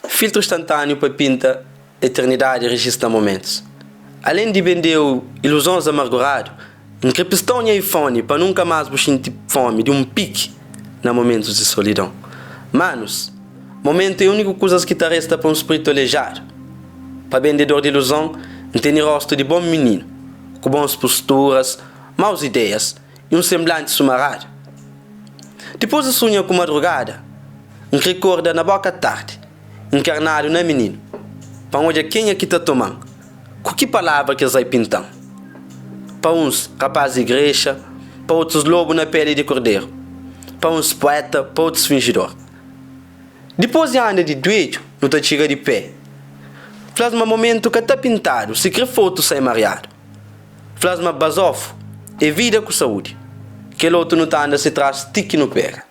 Filtru instantaniu pa pinta eternidadi rijista momentus. Alén di bende-u iluzons amarguradu, N kre pista-u nha iPhone pa nunka más bu xinti fomi di un piki na momentus di solidon. Manus, momentu é úniku kuzas ki ta resta pa un spritu alejadu. Pa bendedor di iluzon, N tene rostu di bon mininu, ku bons posturas, maus ideias i un senblanti sumaradu. Dipôs di sunha ku madrugada, N kre korda na boka tardi, nkarnadu na mininu, pa N odja kenha ki ta toma-m, ku ki palavra ki es ai pinta-m. Pa uns, rapás di igrexa, pa otus, lobu na peli di korderu, pa uns, pueta, pa otus, finjidor. Dipôs di anda di duedju, nu ta txiga di pé. Fla-s ma momentu ka ta pintadu, sikrê fotu sai mariadu. Fla-s ma bazofu é vida ku saúdi. Kel otu nu ta anda se tras ti ki nu pega.